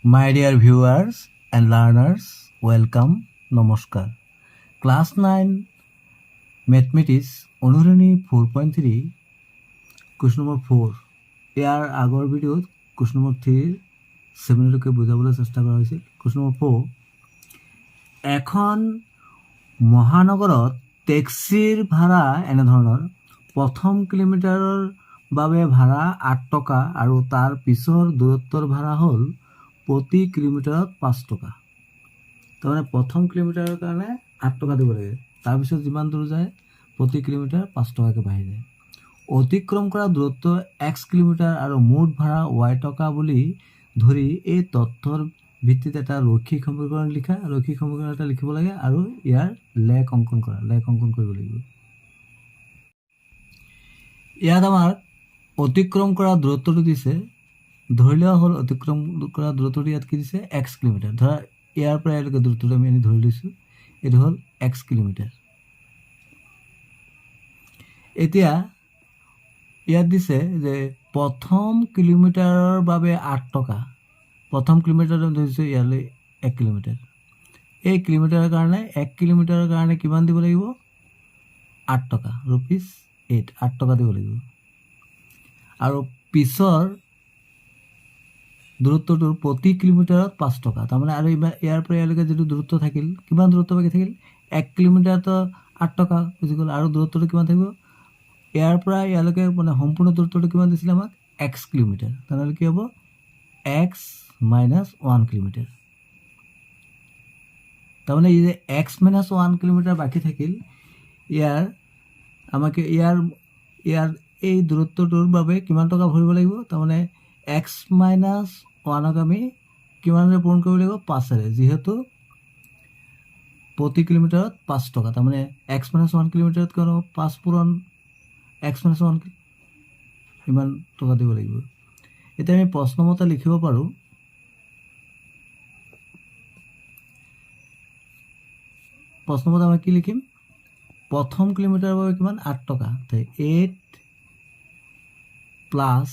My dear viewers and learners, welcome, নমস্কাৰ। Class 9 mathematics অনুশীলনী 4.3, question number 4। ইয়াৰ আগৰ ভিডিঅ'ত কুৱেশ্যন নম্বৰ 3ৰ 7লৈকে বুজাবলৈ চেষ্টা কৰা হৈছিল। কুৱেশ্যন নম্বৰ 4, এখন মহানগৰত টেক্সিৰ ভাড়া এনেধৰণৰ: প্ৰথম কিলোমিটাৰৰ বাবে ভাড়া 8 টকা আৰু তাৰ পিছৰ দূৰত্বৰ ভাড়া হ'ল প্ৰতি কিলোমিটাৰত 5 টকা। তাৰমানে প্ৰথম কিলোমিটাৰৰ কাৰণে 8 টকা দিব লাগে, তাৰপিছত যিমান দূৰ যায় প্ৰতি কিলোমিটাৰ 5 টকাকৈ বাঢ়ি যায়। অতিক্ৰম কৰা দূৰত্ব এক্স কিলোমিটাৰ আৰু মুঠ ভাড়া ৱাই টকা বুলি ধৰি এই তথ্যৰ ভিত্তিত এটা ৰৈখিক সমীকৰণ লিখা। ৰৈখিক সমীকৰণ এটা লিখিব লাগে আৰু ইয়াৰ লেখ অংকন কৰা, লেখ অংকন কৰিব লাগিব। ইয়াত আমাৰ অতিক্ৰম কৰা দূৰত্বটো দিছে। ধৰি লোৱা হ'ল অতিক্ৰম কৰা দূৰত্বটো ইয়াত কি দিছে? X kilometre. ধৰা ইয়াৰ পৰা ইয়ালৈকে দূৰত্বটো আমি এনে ধৰি লৈছোঁ, এইটো হ'ল এক্স কিলোমিটাৰ। এতিয়া ইয়াত দিছে যে প্ৰথম কিলোমিটাৰৰ বাবে 8 টকা। প্ৰথম কিলোমিটাৰ ধৰিছোঁ ইয়ালৈ 1 কিলোমিটাৰ। এই কিলোমিটাৰৰ কাৰণে, 1 কিলোমিটাৰৰ কাৰণে কিমান দিব লাগিব? 8 টকা, ৰুপিজ 8, 8 টকা দিব লাগিব। আৰু পিছৰ দূৰত্বটোৰ প্ৰতি কিলোমিটাৰত 5 টকা। তাৰমানে আৰু ইয়াৰ পৰা ইয়ালৈকে যিটো দূৰত্ব থাকিল, কিমান দূৰত্ব বাকী থাকিল? 1 কিলোমিটাৰতো 8 টকা গুচি গ'ল, আৰু দূৰত্বটো কিমান থাকিব ইয়াৰ পৰা ইয়ালৈকে? মানে সম্পূৰ্ণ দূৰত্বটো কিমান দিছিলে আমাক? X kilometre. তেনেহ'লে কি হ'ব? X minus 1 kilometre. তাৰমানে এই যে এক্স মাইনাছ 1 কিলোমিটাৰ বাকী থাকিল, ইয়াৰ আমাক ইয়াৰ ইয়াৰ এই দূৰত্বটোৰ বাবে কিমান টকা ভৰিব লাগিব? তাৰমানে এক্স মাইনাছ 1ক আমি কিমানেৰে পূৰণ কৰিব লাগিব? পাঁচেৰে, যিহেতু প্ৰতি কিলোমিটাৰত 5 টকা। তাৰমানে এক্স মাইনাছ 1 কিলোমিটাৰত কিমান হ'ব? পাঁচ পূৰণ এক্স মাইনাছ 1, ইমান টকা দিব লাগিব। এতিয়া আমি প্ৰশ্নমতে লিখিব পাৰোঁ, প্ৰশ্নমতে আমি কি লিখিম? প্ৰথম কিলোমিটাৰৰ বাবে কিমান? 8 টকা। 8 প্লাছ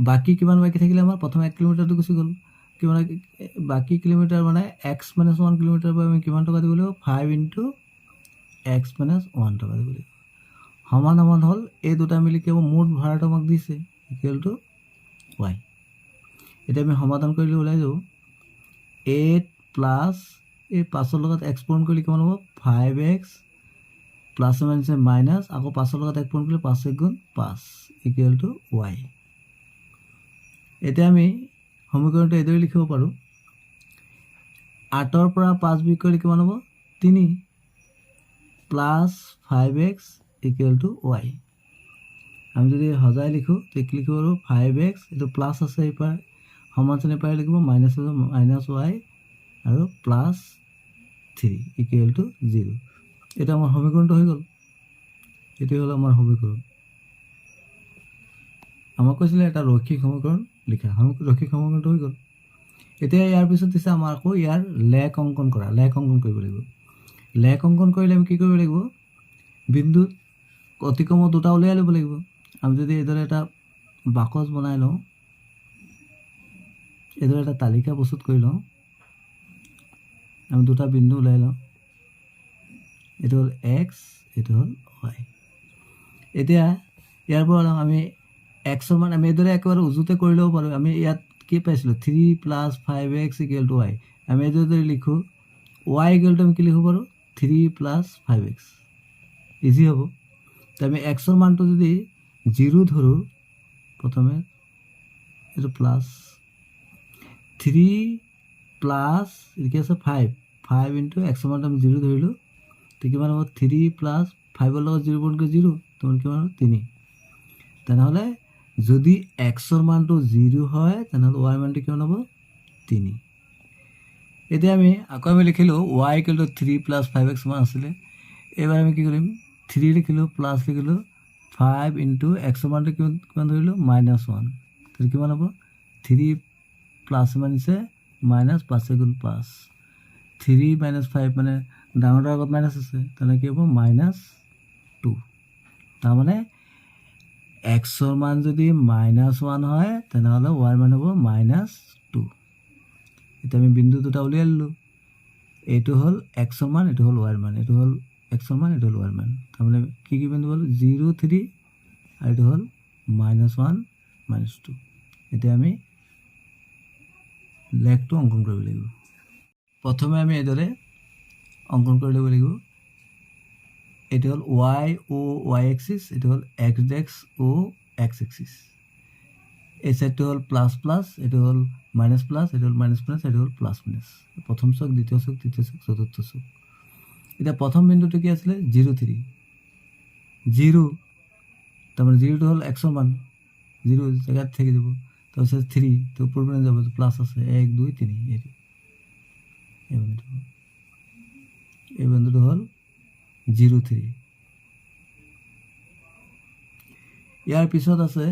বাকী কিমান বাকী থাকিলে আমাৰ? প্ৰথম 1 কিলোমিটাৰটো গুচি গ'ল, কিমান বাকী কিলোমিটাৰ? মানে এক্স মাইনাছ 1 কিলোমিটাৰৰ বাবে আমি কিমান টকা দিব লাগিব? 5 ইণ্টু এক্স মাইনাছ 1 টকা দিব লাগিব। সমান সমান হ'ল, এই দুটা মিলি কি হ'ব? মুঠ ভাড়াটো আমাক দিছে, ইকুৱেল টু ৱাই। এতিয়া আমি সমাধান কৰিলে ওলাই যাব 8 প্লাছ এই পাঁচৰ লগত এক্স পূৰণ কৰিলে কিমান হ'ব? ফাইভ এক্স, প্লাছে মাইনাছে মাইনাছ, আকৌ পাঁচৰ লগত এক পূৰণ কৰিলে পাঁচ এক গুণ পাঁচ, ইকুৱেল টু ৱাই। এতিয়া আমি সমীকৰণটো এইদৰে লিখিব পাৰোঁ, 8ৰ পৰা 5 বিয়োগ কৰিলে কিমান হ'ব? 3 plus 5 x equal to y। আমি যদি সজাই লিখোঁ তেতিয়া কি লিখিব পাৰোঁ? ফাইভ এক্স, এইটো প্লাছ আছে এইপাৰ, সমান চিন এইপাৰে লিখিব মাইনাছ আছে, মাইনাছ ৱাই আৰু প্লাছ 3 ইকুৱেল টু 0। এইটো আমাৰ সমীকৰণটো হৈ গ'ল। এইটোৱে হ'ল আমাৰ সমীকৰণ। আমাক কৈছিলে এটা ৰৈখিক সমীকৰণ লিখা, ৰৈখিক সমীকৰণটো হৈ গ'ল। এতিয়া ইয়াৰ পিছত দিছে আমাৰ আকৌ ইয়াৰ লেখ অংকন কৰা। লেখ অংকন কৰিব লাগিব। লেখ অংকন কৰিলে আমি কি কৰিব লাগিব? বিন্দুত অতি কমত দুটা উলিয়াই ল'ব লাগিব। আমি যদি এইদৰে এটা বাকচ বনাই লওঁ, এইদৰে এটা তালিকা প্ৰস্তুত কৰি লওঁ, আমি দুটা বিন্দু ওলাই লওঁ। এইটো হ'ল এক্স, এইটো হ'ল ৱাই। এতিয়া ইয়াৰ পৰা আমি এক্সৰ মান আমি এইদৰে একেবাৰে উজুতে কৰি ল'ব পাৰোঁ। আমি ইয়াত কি পাইছিলোঁ? 3 plus 5 x equal to y। আমি এইদৰে যদি লিখোঁ, ৱাই ইকুৱেল টু আমি কি লিখিব পাৰোঁ? 3 প্লাছ 5 এক্স। ইজি হ'ব। তো আমি এক্সৰ মানটো যদি 0 ধৰোঁ প্ৰথমে, এইটো প্লাছ 3 প্লাছ কি আছে? 5, 5 ইণ্টু এক্সৰ মানটো আমি 0 ধৰিলোঁ, তো কিমান হ'ব? 3 প্লাছ 5ৰ লগত 0 পূৰণ কৰি 0, তোমাৰ কিমান হ'ব? 3। তেনেহ'লে যদি এক্সৰ মানটো 0 হয়, তেনেহ'লে ৱাইৰ মানটো কিমান হ'ব? 3। এতিয়া আমি আকৌ আমি লিখিলোঁ y equal to 3 plus 5 x মান আছিলে। এইবাৰ আমি কি কৰিম? 3 লিখিলোঁ, প্লাছ লিখিলোঁ, 5 ইণ্টু এক্সৰ মানটো কিমান কিমান ধৰিলোঁ? মাইনাছ 1। তেতিয়া কিমান হ'ব? 3 প্লাছ মানিছে মাইনাছ, পাঁচ গুণ পাঁচ, 3 মাইনাছ 5, মানে ডাঙৰটোৰ আগত মাইনাছ আছে, তেনেহ'লে কি হ'ব? মাইনাছ 2। তাৰমানে এক্সৰ মান যদি মাইনাছ 1 হয়, তেনেহ'লে ৱাইৰ মান হ'ব মাইনাছ টু। এতিয়া আমি বিন্দু দুটা উলিয়াই ল'লোঁ। এইটো হ'ল এক্সৰ মান, এইটো হ'ল ৱাইৰ মান। এইটো হ'ল এক্সৰ মান, এইটো হ'ল ৱাইৰ মান। তাৰমানে কি কি বিন্দু পালোঁ? জিৰ' থ্ৰী আৰু এইটো হ'ল মাইনাছ ওৱান মাইনাছ টু। এতিয়া আমি লেখটো অংকন কৰিব লাগিব। প্ৰথমে আমি এইদৰে অংকন কৰি ল'ব লাগিব। এইটো হ'ল ৱাই অ' ৱাই এক্সিছ, এইটো হ'ল এক্স ডেছ অ' এক্স এক্সিছ। এই চাইডটো হ'ল প্লাছ প্লাছ, এইটো হ'ল মাইনাছ প্লাছ, এইটো হ'ল মাইনাছ প্লাছ, এইটো হ'ল প্লাছ মাইনাছ। প্ৰথম চক, দ্বিতীয় চক, তৃতীয় চক, চতুৰ্থ চক। এতিয়া প্ৰথম বিন্দুটো কি আছিলে? Zero' three. জিৰ', তাৰমানে জিৰ'টো হ'ল এক্সৰ মান, জিৰ' জেগাত থাকি যাব। তাৰপিছত থ্ৰী তো ওপৰ পিনে যাব, প্লাছ আছে। এক, দুই, তিনি। এইটো এই বিন্দুটো হ'ল জিৰ' থ্ৰী। ইয়াৰ পিছত আছে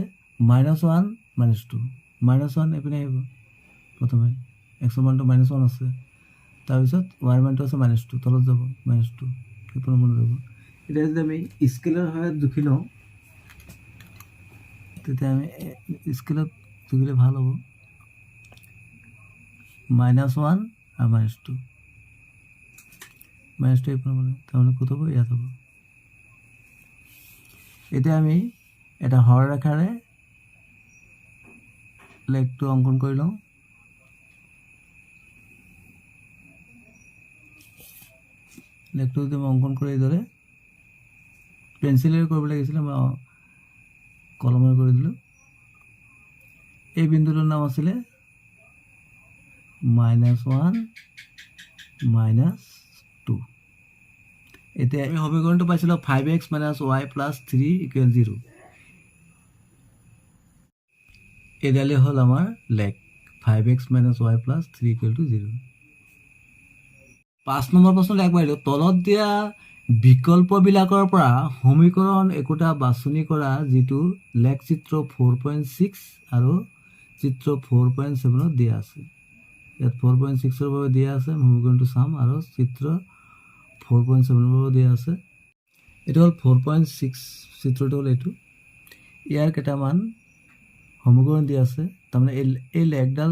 minus one minus two. Minus one এইপিনে আহিব প্ৰথমে, এক্সৰ মানটো মাইনাছ ওৱান আছে। তাৰপিছত ৱাইৰ মানটো আছে মাইনাছ টু, তলত যাব মাইনাছ টু, সেইপিনে মনত যাব। এতিয়া যদি আমি স্কেলৰ সহায়ত জুখি লওঁ, তেতিয়া আমি স্কেলত জুখিলে ভাল হ'ব। মাইনাছ ওৱান আৰু মাইনাছ টু, মাইনাছ টু এইপিনে মানে, তাৰমানে ক'ত হ'ব? ইয়াত হ'ব। এতিয়া আমি এটা সৰলৰেখাৰে লেখটো অংকন কৰি লওঁ। লেখটো যদি মই অংকন কৰি এইদৰে পেঞ্চিলেৰে কৰিব লাগিছিলে, মই কলমেৰে কৰি দিলোঁ। এই বিন্দুটোৰ নাম আছিলে মাইনাছ ওৱান মাইনাছ টু। এতিয়া আমি সমীকৰণটো পাইছিলোঁ five x minus y plus three equal zero। এইডালেই হ'ল আমাৰ লেখ, five x minus y plus three equal to zero। 5 number প্ৰশ্নলৈ আগবাঢ়িলোঁ। তলত দিয়া বিকল্পবিলাকৰ পৰা সমীকৰণ একোটা বাছনি কৰা, যিটো লেখচিত্ৰ 4.6 আৰু চিত্ৰ 4.7ত দিয়া আছে। ইয়াত 4.6ৰ বাবে দিয়া আছে, সমীকৰণটো চাম, আৰু চিত্ৰ 4.7ৰ বাবে দিয়া আছে। এইটো হ'ল 4.6, চিত্ৰটো হ'ল এইটো। ইয়াৰ কেইটামান সমীকৰণ দিয়া আছে। তাৰমানে এই লেখডাল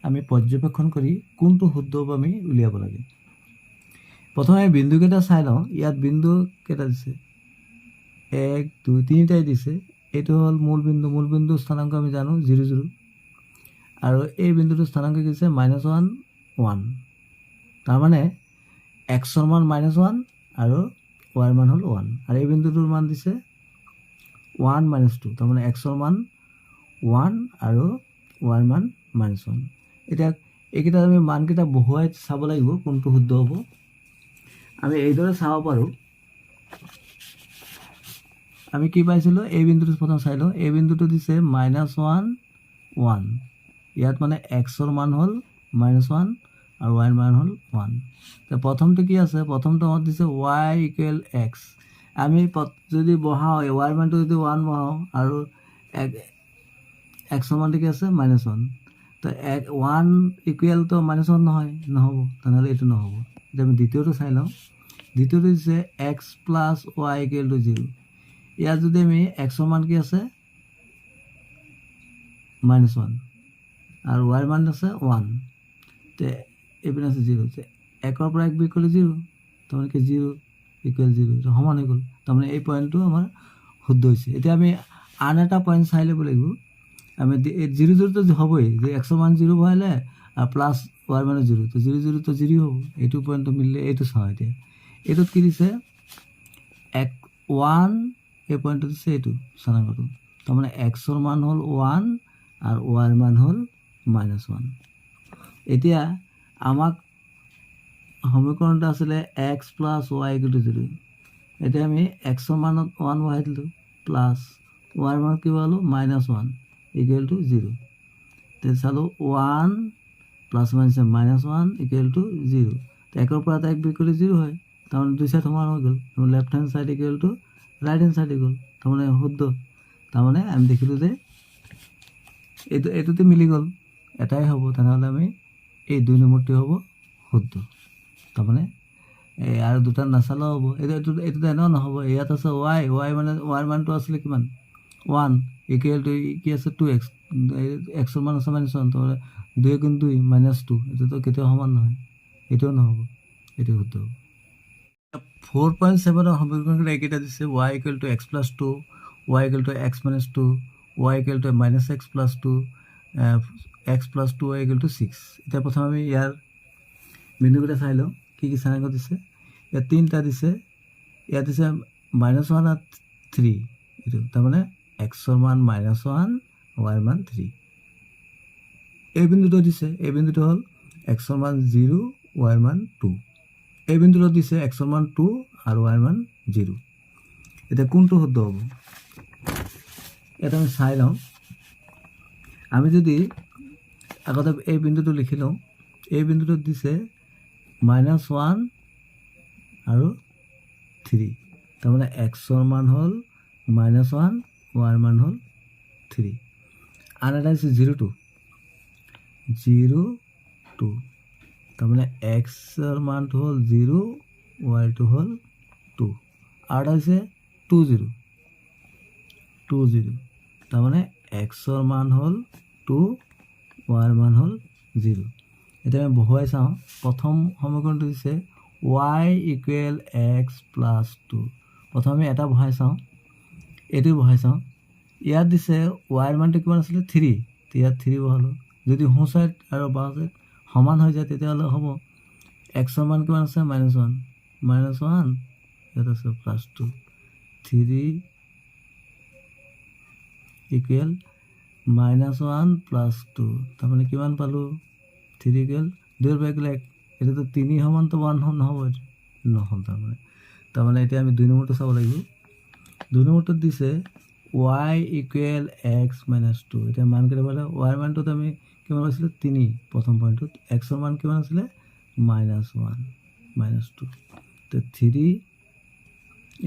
আমি পৰ্যবেক্ষণ কৰি কোনটো শুদ্ধ হ'ব আমি উলিয়াব লাগে। প্ৰথমে আমি বিন্দুকেইটা চাই লওঁ। ইয়াত বিন্দু কেইটা দিছে? এক, দুই, তিনিটাই দিছে। এইটো হ'ল মূল বিন্দু। মূল বিন্দু স্থানাংক আমি জানো জিৰ' জিৰ'। আৰু এই বিন্দুটোৰ স্থানাংক কি দিছে? Minus one one. তাৰমানে এক্সৰ মান মাইনাছ ওৱান আৰু ৱাইৰ মান হ'ল ওৱান। আৰু এই বিন্দুটোৰ মান দিছে ওৱান মাইনাছ টু, তাৰমানে এক্সৰ মান ওৱান আৰু ৱাইৰ মান মাইনাছ ওৱান। এতিয়া এইকেইটা আমি মানকেইটা বহুৱাই চাব লাগিব কোনটো শুদ্ধ হ'ব। আমি এইদৰে চাব পাৰোঁ। আমি কি পাইছিলোঁ? এই বিন্দুটো প্ৰথম চাই লওঁ। এই বিন্দুটো দিছে মাইনাছ ওৱান ওৱান। ইয়াত মানে এক্সৰ মান হ'ল মাইনাছ ওৱান আৰু ৱাইৰ মান হ'ল ওৱান। প্ৰথমটো কি আছে? প্ৰথমটো আমাক দিছে ৱাই ইকুৱেল এক্স। আমি যদি বহাওঁ, ৱাইৰ মানটো যদি ওৱান বহাওঁ আৰু এক্সৰ মানটো কি আছে? Minus one. তো এক ওৱান ইকুৱেলটো মাইনাছ ওৱান নহয়, নহ'ব। তেনেহ'লে এইটো নহ'ব। এতিয়া আমি দ্বিতীয়টো চাই লওঁ। দ্বিতীয়টো দিছে x plus y equal to zero। ইয়াত যদি আমি এক্সৰ মান কি আছে? মাইনাছ ওৱান আৰু ৱাইৰ মান আছে ওৱান, তে এইপিনে আছে জিৰ'। একৰ পৰা এক বিয়োগ কৰিলে জিৰ', তাৰমানে কি জিৰ' ইকুৱেল জিৰ', সমান হৈ গ'ল। তাৰমানে এই পইণ্টটো আমাৰ শুদ্ধ হৈছে। এতিয়া আমি আন এটা পইণ্ট চাই ল'ব লাগিব। আমি এই জিৰ' জিৰ'টো হ'বই যে এক্সৰ মান জিৰ' ভৰালে আৰু প্লাছ ৱাইৰ মানে জিৰ', তো জিৰ' জিৰ'টো জিৰ' হ'ব। এইটো পইণ্টটো মিলিলে। এইটো চাওঁ এতিয়া, এইটোত কি দিছে? এক ওৱান, এই পইণ্টটো দিছে, এইটো স্থানাংকটো। তাৰমানে এক্সৰ মান হ'ল ওৱান আৰু ৱাইৰ মান হ'ল মাইনাছ ওৱান। এতিয়া আমাক সমীকৰণটো আছিলে x plus y equal to zero। এতিয়া আমি এক্সৰ মানত ওৱান বহাই দিলোঁ, প্লাছ ৱাইৰ মানত কি পালোঁ? Minus one equal to zero। তেতিয়া চালোঁ, one plus minus minus one equal to zero। একৰ পৰা এটা এক বিয়োগ কৰিলে জিৰ' হয়। তাৰমানে দুই চাইড সমান হৈ গ'ল। তাৰমানে left hand side equal to right hand side হৈ গ'ল, তাৰমানে শুদ্ধ। তাৰমানে আমি দেখিলোঁ যে এইটোতে মিলি গ'ল, এটাই হ'ব। তেনেহ'লে আমি এই 2 নম্বৰটোৱে হ'ব শুদ্ধ। তাৰমানে এই আৰু দুটা নাচালেও হ'ব। এইটো এইটো এইটোতো এনেও নহ'ব। ইয়াত আছে ৱাই, ৱাই মানে ৱাইৰ মানটো আছিলে কিমান? ওৱান। ইকুৱেল টু কি আছে? Two x. এক্সৰ মান আছে মাইনাছ ওৱান, দুই গুণ দুই মাইনাছ টু। এইটোতো কেতিয়াও সমান নহয়, এইটোও নহ'ব, এইটো শুদ্ধ হ'ব। 4.7ৰ সমীকৰণকেইটা এইকেইটা দিছে: y equal to x plus two, y equal to x minus two, y equal to minus x plus two, x plus two y equal to six. এতিয়া প্ৰথম আমি ইয়াৰ বিন্দুকেইটা চাই লওঁ, কি কি স্থানাংক দিছে। ইয়াত তিনিটা দিছে। ইয়াত দিছে মাইনাছ ওৱান আৰু থ্ৰী। এইটো তাৰমানে এক্সৰ মান মাইনাছ ওৱান, ৱাইৰ মান থ্ৰী। এই বিন্দুটো দিছে, এই বিন্দুটো হ'ল এক্সৰ মান জিৰ', ৱাইৰ মান টু। এই বিন্দুটো দিছে এক্সৰ মান টু আৰু ৱাইৰ মান জিৰ'। এতিয়া কোনটো শুদ্ধ হ'ব, ইয়াত আমি চাই লওঁ। আমি যদি আগতে এই বিন্দুটো লিখি লওঁ, এই বিন্দুটোত দিছে মাইনাছ ওৱান আৰু থ্ৰী। তাৰমানে এক্সৰ মান হ'ল মাইনাছ ওৱান, ৱাইৰ মান হ'ল থ্ৰী। আন এটা দিছে জিৰ' টু, জিৰ' টু। তাৰমানে এক্সৰ মানটো হ'ল জিৰ', ৱাইটো হ'ল টু। আৰু এটা হৈছে টু জিৰ', টু জিৰ'। তাৰমানে এক্সৰ মান হ'ল টু, ৱাইৰ মান হ'ল জিৰ'। এতিয়া আমি বহুৱাই চাওঁ। প্ৰথম সমীকৰণটো দিছে y equal x plus two। প্ৰথম আমি এটা বহাই চাওঁ, এইটো বহাই চাওঁ। ইয়াত দিছে ৱাইৰ মানটো কিমান আছিলে? থ্ৰী। ইয়াত থ্ৰী বহালোঁ। যদি সোঁ চাইড আৰু বাওঁ চাইড সমান হৈ যায়, তেতিয়াহ'লে হ'ব। এক্সৰ মান কিমান আছে? মাইনাছ ওৱান, মাইনাছ ওৱান ইয়াত আছে, plus two, three equal minus one plus two। তাৰমানে কিমান পালোঁ? থ্ৰী ইকুৱেল দুইৰ পৰা ইকুৱেল এক। এতিয়াতো তিনি সমানতো ওৱান নহ'ব, এইটো নহ'ল। তাৰমানে এতিয়া আমি দুই নম্বৰটো চাব লাগিব। দুই নম্বৰটোত দিছে y equal x minus two। এতিয়া মানকেইটা পালে। ৱাইৰ মানটোত আমি কিমান পাইছিলোঁ? তিনি প্ৰথম পইণ্টটোত। এক্সৰ মান কিমান আছিলে? Minus one, minus two. তো three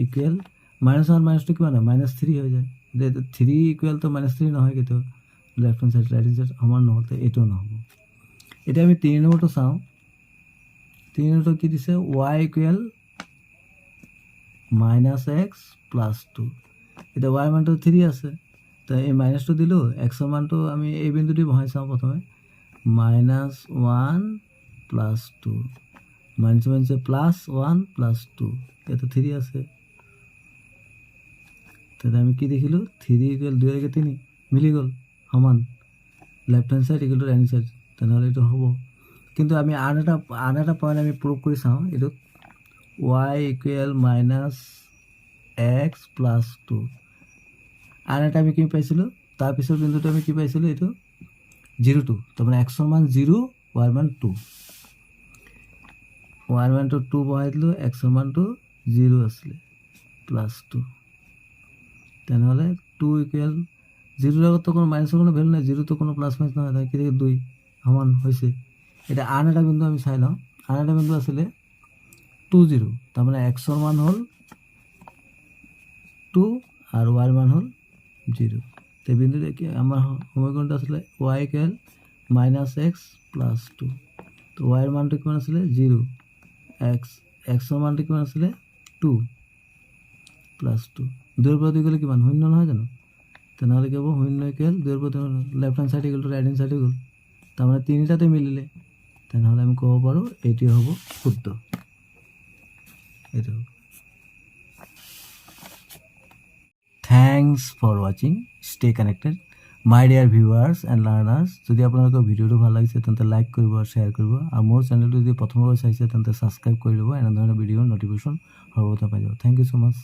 equal minus one minus two কিমান হয়? মাইনাছ থ্ৰী হৈ যায়। এতিয়া থ্ৰী ইকুৱেলটো মাইনাছ থ্ৰী নহয় কেতিয়াও। Left hand side, right hand side সমান নহ'ল, তো এইটোও নহ'ব। এতিয়া আমি তিনি নম্বৰটো চাওঁ। তিনি নম্বৰটো কি দিছে? Y equal minus x plus two। এতিয়া why মানটো থ্ৰী আছে, তো এই মাইনাছটো দিলোঁ। এক্সৰ মানটো আমি এই বিন্দুটি বহাই চাওঁ প্ৰথমে। Minus one plus two, minus minus plus one plus two। ইয়াতে থ্ৰী আছে। তেতিয়া আমি কি দেখিলোঁ? থ্ৰী ইকুৱেল দুই একে তিনি, মিলি গ'ল, সমান। Left hand side equal to right hand side। তেনেহ'লে এইটো হ'ব। কিন্তু আমি আন এটা পইণ্ট আমি প্ৰুভ কৰি চাওঁ এইটোত। Y equal minus x plus two। আন এটা আমি কি পাইছিলোঁ? তাৰপিছৰ বিন্দুটো আমি কি পাইছিলোঁ? এইটো জিৰ' টু। তাৰমানে এক্সৰ মান জিৰ', ৱাইৰ মান টু। ৱাইৰ মানটো টু বহাই দিলোঁ, এক্সৰ মানটো জিৰ' আছিলে, প্লাছ টু। তেনেহ'লে টু ইকুৱেল জিৰ'ৰ লগততো কোনো মাইনাছৰ কোনো ভেলু নাই, জিৰ'টো কোনো প্লাছ মাইনাছ নহয়, কি দুই সমান হৈছে। এতিয়া আন এটা বিন্দু আমি চাই লওঁ। আন এটা বিন্দু আছিলে টু জিৰ'। তাৰমানে এক্সৰ মান হ'ল টু আৰু ৱাইৰ মান হ'ল জিৰ'। তে বিন্দুটো কি আমাৰ সমীকৰণটো আছিলে y equal minus x plus two। তো ৱাইৰ মানটো কিমান আছিলে? জিৰ'। এক্সৰ মানটো কিমান আছিলে? Two plus two. দুইৰ পৰা দুই গ'লে কিমান? শূন্য নহয় জানো? তেনেহ'লে কি হ'ব? শূন্য ইকুৱেল দুইৰ পৰা left hand side equal to right hand side হৈ গ'ল। তাৰমানে তিনিটাতে মিলিলে। তেনেহ'লে আমি ক'ব পাৰোঁ এইটোৱে হ'ব শুদ্ধ, এইটো হ'ব। Thanks for watching. Stay connected, my dear viewers and learners. যদি আপোনালোকৰ ভিডিঅ'টো ভাল লাগিছে, তেন্তে লাইক কৰিব আৰু শ্বেয়াৰ কৰিব। আৰু মোৰ চেনেলটো যদি প্ৰথমবাৰ চাইছে, তেন্তে ছাবস্ক্ৰাইব কৰি ল'ব। এনেধৰণৰ ভিডিঅ'ৰ ন'টিফিকেশ্যন সৰ্বপ্ৰথম পাই যাব। Thank you so much.